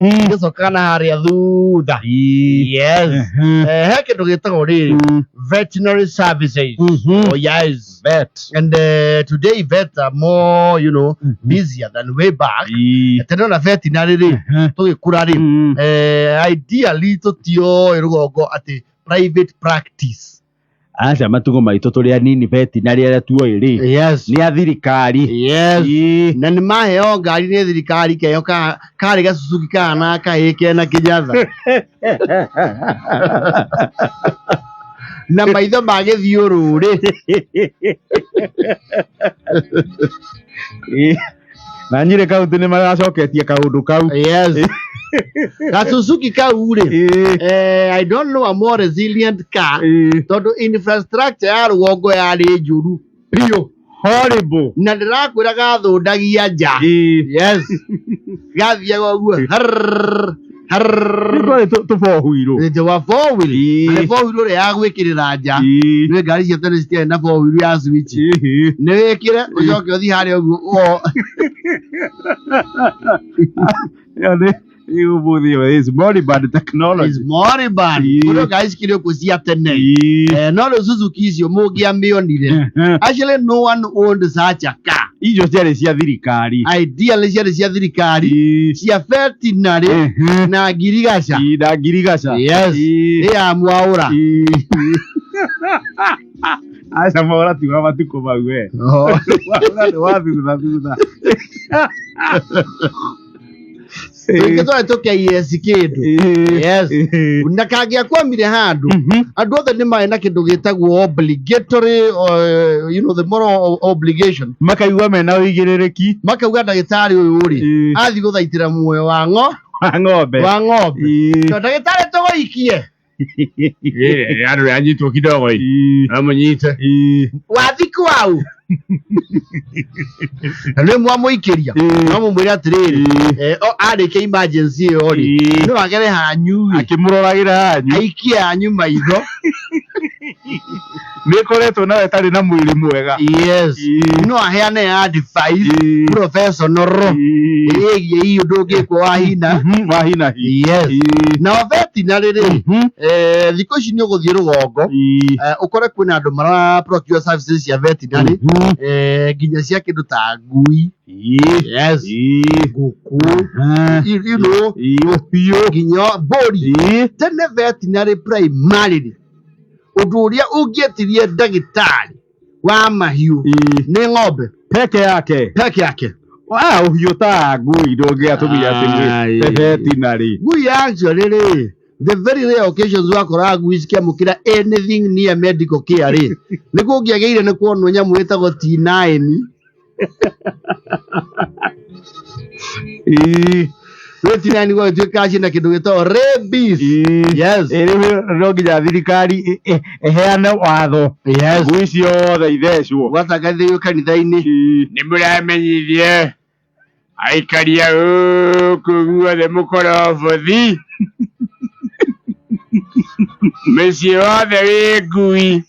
Gĩcokaga na harĩa thutha. Yes. He kĩndũ gĩtagwo rĩrĩ veterinary services. Oh yes. Vet. And today vets are more busier than way back. Tene na veterinary rĩ, tũgĩkũra rĩ, ideally tũtioĩ rũgongo atĩ private practice. Aca, matukũ maitũ tũrĩ anini, veterinary arĩa tuoĩ rĩ, nĩ a thirikari. Na nĩ maheo ngari nĩ thirikari, keheo karĩ gacucuki kana kahĩ kena kĩnyatha na maitho ma gĩthiũrũrĩ. Ĩĩ. Na Nyĩrĩ kaunti nĩ maracoketie kaũndũ kau. Yes, gacucuki kau rĩ, I don't know a more resilient car, tondũ infrastructure ya rũgongo yarĩ njũru biũ. Horrible. Na ndĩrakwĩra gathũndagia nja. Yes, gathiaga ũguo harrrr, harrrr. Twarĩ tũbohuirwo. Nĩ wa four wheel. Nĩ four wheel ũrĩa ya gwĩkĩrĩra nja. Nĩ ngari cia tene citiarĩ na four wheel ya switch. Nĩ wĩkĩre ũcoke ũthiĩ harĩa ũguo Ĩyo nĩ ũmũthĩ ĩyo is moribund technology. Is moribund. Kũrĩ ngari cikĩrĩ kuo cia tene. No rĩu Suzuki icio mũngĩamĩonire. Actually, no one owned such a car. Icio ciarĩ cia thirikari. Ideally ciarĩ cia thirikari, cia veterinary na ngirigaca. Ĩĩ, na ngirigaca. Yes. Ĩ ya mwaũra. Aca, mwaũra ti wa matukũ mau we. Mwaũra nĩ wa thutha thutha. Rĩngĩ twarĩ tũkĩs kĩndũ. Yes. Na kangĩakwamire handũ, andũ othe nĩ marĩ na kĩndũ gĩtagwo obligatory, the moral obligation. Makaigua mena ũigĩrĩrĩki. Makauga ndagĩtarĩ ũyũ rĩ, athiĩ gũthaitĩra muoyo wa ng'o wa ng'ombe. Wa ng'ombe. To ndagĩtarĩ tũgũikie. Andũ yanyitwo kidogo ĩ amũnyite. Wathi kwau na nĩ mwamũikĩria, no mũmwĩre atĩrĩrĩ, arĩkia emergency ĩyo rĩ, no agere hanyu ĩ. Akĩmũroragĩra hanyu. Aikie hanyu maitho. Nĩ ĩkoretwo nawe ĩtarĩ na mwĩrĩ mwega. Yes. No aheane advice professional ĩgiĩ ii ũndũ ũngĩkwo wa hina Wa hinahi. Yes. Na veterinary rĩ, thikũ ici nĩ ũgũthiĩ rũgongo, ũkore kwĩna andũ mara procure services cia veterinary, nginya cia kĩndũ ta ngui. Yes. Ngũkũ, ũhiũ, nginya mbũri. Tene veterinary primarily ũndũ ũrĩa ũngĩetirie ndagĩtarĩ wa mahiũ nĩ ng'ombe. Peke yake. Peke yake. Ah, ũhiũ ta ngui ndũngĩatũmire atĩ Ai. veterinary. Ngui actually rĩ, the very rare occasions wakoraga ngui cikĩamũkĩra anything near medical care rĩ, nĩ kũngĩagĩire nĩ kuonwo nyamũ ĩtagwo T9. Rĩu T9 gwagĩtuĩka ciĩna kĩndũ gĩtagwo rabies. Yes. Rĩu no nginya thirikari ĩheane watho, ngui ciothe ithecwo. Gwatangathĩirio kanitha-inĩ. Nĩ mũramenyithie aikaria gũkũ guothe mũkorobothi, mĩciĩ yothe wĩ ngui,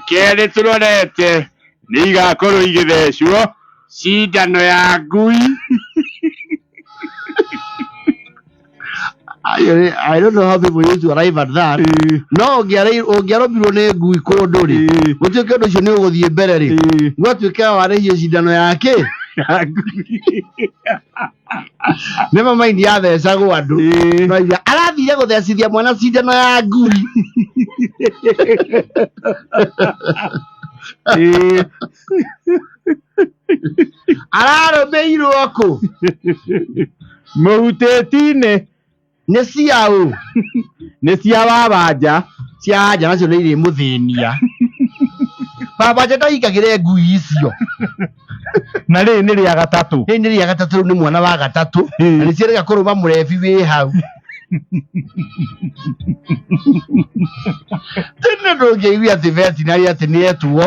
kerĩ tũrorete nĩ igakorwo igĩthecwo cindano ya ngui. I don't know how people used to arrive at that. No ũngĩarũmirwo nĩ ngui kũndũ rĩ, gũtuĩke ũndũ ũcio nĩ ũgũthiĩ mbere rĩ, gwatuĩka warĩhio cindano yake nĩ mamaindi yathecagwo andũ. No iria arathire gũthecithia mwana cindano ya ngui. Ararũmĩirwo kũ? Mũhutĩti-inĩ. Nĩ ciaũ? Nĩ cia wawanja. Cia anja nacio nĩ irĩmũthĩnia. Baba ndahingagĩre ngui icio. Na rĩrĩ nĩ rĩa gatatũ. Rĩrĩ nĩ rĩa gatatũ, rĩu nĩ mwana wa gatatũ na nĩ ciĩrĩga kũrũma mũrebi wĩ hau. Tene ndũngĩigua atĩ veterinary atĩ nĩ etwo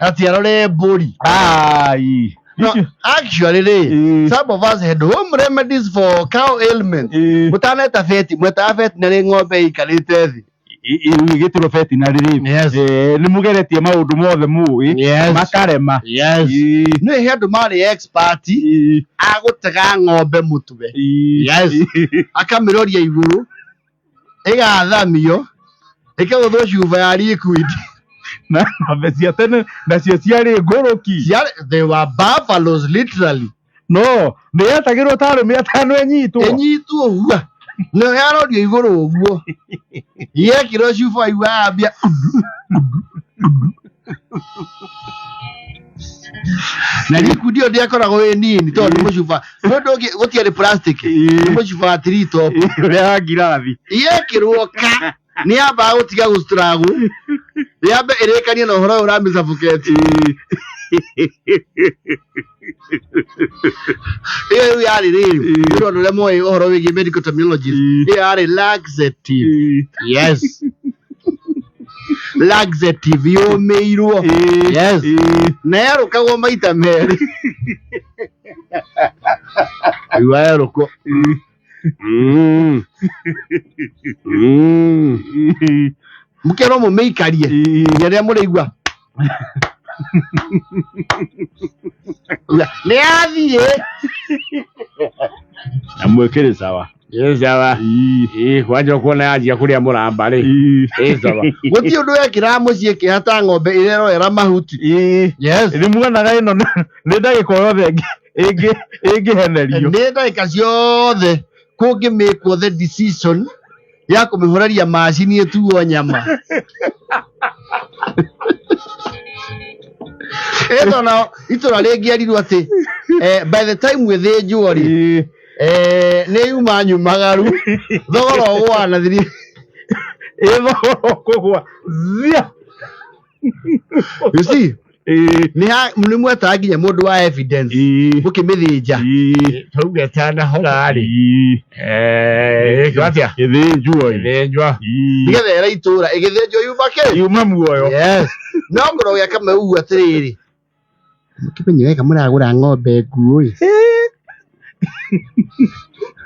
atĩ arore mbũri. Ai. No, actually rĩ, some of us had home remedies for cow ailment. Mũtaneta vet, mwetaga vet na nĩ ng'ombe ĩikarĩte thĩ. Ĩgĩtĩrwo veterinary rĩ, Yes. Nĩ mũgeretie maũndũ mothe mũĩ, Yes. makarema. Yes. Nĩ he andũ marĩ expert a gũtega ng'ombe mũtwe. Yes. Akamĩroria igũrũ, ĩgathamio, ĩkagũthwo cuba ya liquid. Na ng'ombe cia tene nacio ciarĩ ngũrũki. They were buffaloes literally. No nĩ yetagĩrwo ta arũme atano ĩnyitwo. Ĩnyitwo hua. Nayo yarorio igũrũ ũguo. Yekĩrwo cuba waigua yambia. Na liquid ĩyo ndĩakoragwo ĩ nini tondũ nĩ mũcuba. Nĩ ũndũ ũngĩ gũtiarĩ plastic. Nĩ mũcuba wa three top. Ũrĩa wa ngirathi. Yekĩrwo ka nĩ yambaga gũtiga gũstragwo. Yambe ĩrĩkanie na ũhoro ũyũ ũramĩsuffocate. Ĩyo rĩu yarĩ rĩrĩ. Nĩ ũndũ ũrĩa moĩ ũhoro wĩgiĩ medical terminologies. Ĩyo yarĩ laxative. Yes. Laxative yũmĩirwo. Yes. Na yarũkagwo maita merĩ. Igua yarũkwo. Mũkerwo mũmĩikarie nginya rĩrĩa mũrĩigua nĩ yathiĩ. Na mwĩkĩrĩ sawa. Ĩ sawa. Ĩ kwanja kuona yanjia kũrĩa mũramba rĩ. Ĩ sawa. Gũtirĩ ũndũ wekĩraga mũciĩ kĩhata ng'ombe ĩrerorera mahuti. Yes. Nĩ muonaga ĩno nĩ ndagĩka o yothe ĩngĩhenerio. Nĩ ndagĩka ciothe kũngĩmĩkwo the decision ya kũmĩhoreria macini ĩtuo nyama. Ĩto nao itũra rĩngĩerirwo atĩ by the time ĩthĩnjwo rĩ, nĩ yuma nyumagaru thogora ũgũaga na thiri. Ĩ thogora ũkũgũa thia. You see? Nĩ mwetaga nginya mũndũ wa evidence mũkĩmĩthĩnja. Tauga ĩtanahora rĩ. Ĩkwo atĩa? Ĩthĩnjwo. Ĩthĩnjwo. Nĩgetha ĩra itũra ĩgĩthĩnjwo yuma kĩ? Yuma muoyo. Yes. No ngorwo gĩa kamau atĩrĩrĩ. Mũkĩmenye wega mũragũra ng'ombe nguũ ĩ.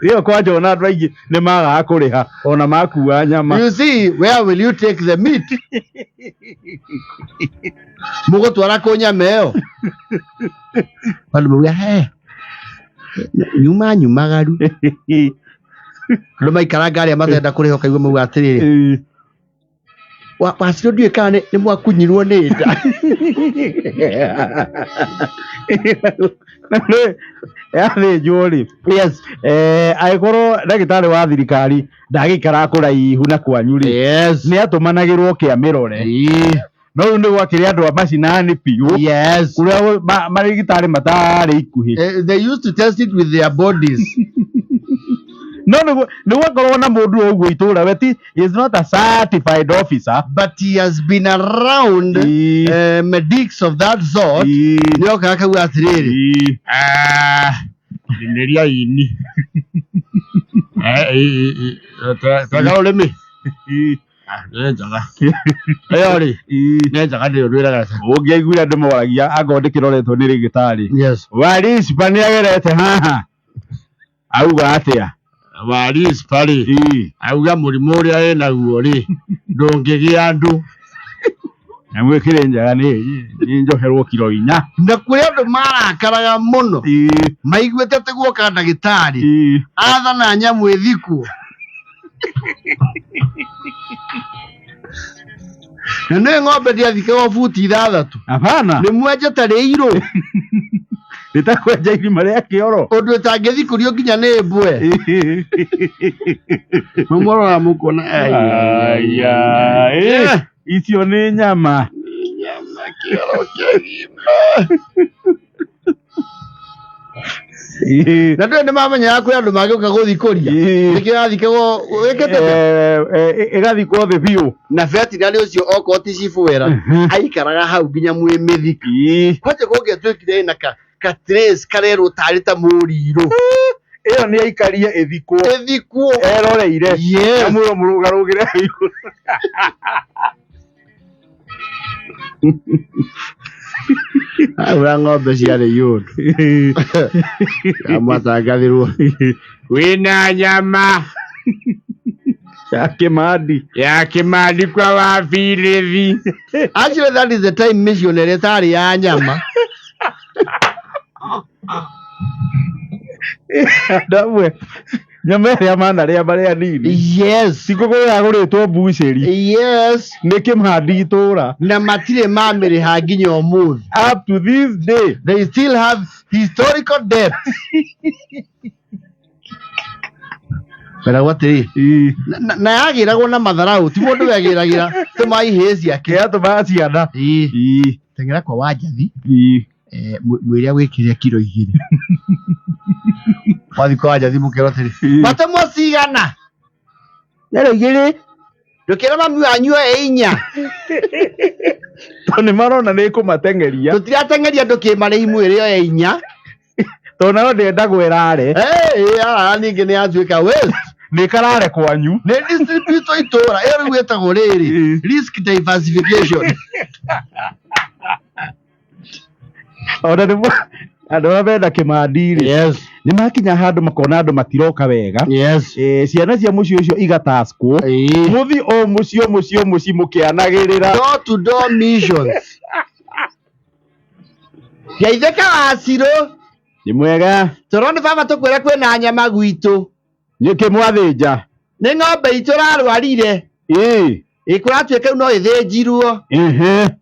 Ĩyo kwanja ona andũ aingĩ nĩ magaga kũrĩha ona makua nyama. You see, where will you take the meat? Mũgũtwara kũ nyama ĩyo? Andũ mauga, he, nyuma nyumagaru. Andũ maikaranga arĩa matenda kũrĩha ũkaigua mauga atĩrĩrĩ, wacirwo ndiũĩ kana nĩ mwakunyirwo nĩ nda. Yathĩnjwo rĩ. Yes. Angĩkorwo ndagĩtarĩ wa thirikari ndagĩikaraga kũraihu na kwanyu rĩ, Yes. nĩ atũmanagĩrwo kĩa mĩrore. No rĩu nĩ gwakĩrĩ andũ a macinani biũ. Yes. Kũrĩa marigitari matarĩ ikuhĩ. They used to test it with their bodies. No nĩ gwakorwo na mũndũ ũguo itũra, we ti, he is not a certified officer, but he has been around medics of that sort. Nĩ okaga akauga atĩrĩrĩ, Nĩria ini. Tega rũrĩmĩ. Nĩ njega. Ĩyo rĩ, nĩ njega ndĩrĩ ũndũ ĩregete. Ũngĩaiguire andũ moragia angorwo ndĩkĩroretwo nĩ rĩgĩtarĩ. Yes. Warispa nĩ agerete haha. Auga atĩa? Warispa rĩ, auga mũrimũ ũrĩa ĩnaguo rĩ, ndũngĩgĩa andũ. Na mwĩkĩre njega nĩ njoherwo kiro 4. Na kũrĩ andũ marakaraga mũno. Maiguĩte atĩ guoka ndagĩtarĩ. Athana nyamũ ĩthikwo. Na nĩ ng'ombe ndĩathikagwo buti 6. Hapana. Nĩ mwenjete rĩirũ. Rĩtakwenja irima rĩa kĩoro. Ũndũ ĩtangĩthikũrio nginya nĩ mbwe. Mũmũrora mũkuona. Aya, icio nĩ nyama. Nyama kĩoro kĩgima. Na ndũĩ nĩ mamenyaga kwĩ andũ mangĩũka gũthikũria. Nĩkĩo yathikagwo wĩkĩte atĩa? Ĩgathikwo thĩ biũ. Na veterinary ũcio okorwo ti cibũ wera, aikaraga hau nginya mwĩ mĩthiki. Kwanja kũngĩatuĩkire ĩna ka trace karerwo tarĩ ta mũrirũ. Ĩyo nĩ aikarie ĩthikwo. Ĩthikwo. Eroreire. Yes. Na mwĩrwo mũrũgarũgĩre igũrũ. Aura ng'ombe ciarĩ yũndũ. Amwatangathirwo. Wĩna nyama. Ya Kimandi. Ya Kimandi kwa wabirithi. Actually that is the time missionary ĩtarĩ ya nyama. Andũ amwe nyama ĩrĩa manarĩa marĩ anini. Yes. Ti kũgũra yagũrĩtwo mbucĩri. Yes. Nĩ Kimandi itũra. Na matirĩ mamĩrĩha nginya ũmũthĩ. Up to this day. They still have historical debt. Meragwo atĩrĩ na yagĩragwo na matharau ti mũndũ wegĩragĩra tũma ihĩĩ ciake. Kĩatũmaga ciana. Ĩĩ. Teng'era kwa Wanjathi mwĩre agwĩkĩre kiro 2. Wathiĩ kwa Wanjathi mũkerwo atĩrĩ matũmwo cigana? Nero igĩrĩ. Ndũkĩra mami wanyu oe 4. Tondũ nĩ marona nĩ ĩkũmateng'eria. Tũtirateng'eria andũ kĩmarĩhi mwĩre oe 4. Tondũ nayo ndĩendagwo ĩrare. Yarara ningĩ nĩ yatuĩka waste. Nĩ karare kwanyu. Nĩ distribute itũra ĩyo rĩu ĩtagwo rĩrĩ risk diversification. Ona nĩ andũ arĩa menda Kimandi rĩ. Yes. Nĩ makinya handũ makona andũ matiroka wega. Yes. Ciana cia mũciĩ ũcio igataskwo. Mũthiĩ o mũciĩ o mũciĩ o mũciĩ mũkĩanagĩrĩra. Door to door missions. Geithĩka Wacirũ. Nĩ mwega. Tũrona baba tũkwĩra kwĩna nyama gwitũ. Nĩkĩ mwathĩnja? Nĩ ng'ombe itũ ĩrarwarire. Ĩĩ. Ĩ kũratuĩka rĩu no ĩthĩnjirwo.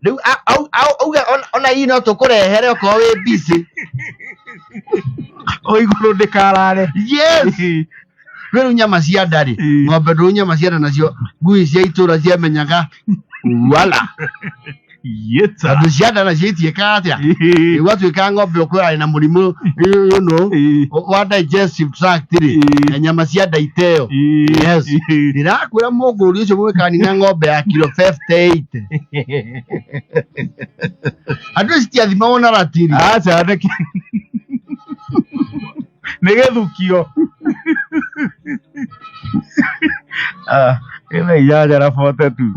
Rĩu auge ona ii no tũkũrehere okorwo wĩ busy. O igũrũ ndĩkarare. Yes. Rĩu nyama cia nda rĩ, ng'ombe ndũrũ nyama cia nda nacio ngui cia itũra ciamenyaga wala. Yeta. Tondũ cia nda nacio itiĩkaga atĩa? Gwatuĩka ng'ombe ũkwĩrarĩ na mũrimũ, you know, wa digestive tract rĩ, na nyama cia nda iteo. Yes. Ndĩrakwĩra mũngũri ũcio mũgĩkani na ng'ombe ya kiro 58. Andũ acio citiathimagwo na ratiri. Aca, nĩ gĩthukio. Ĩna inyanya na 42.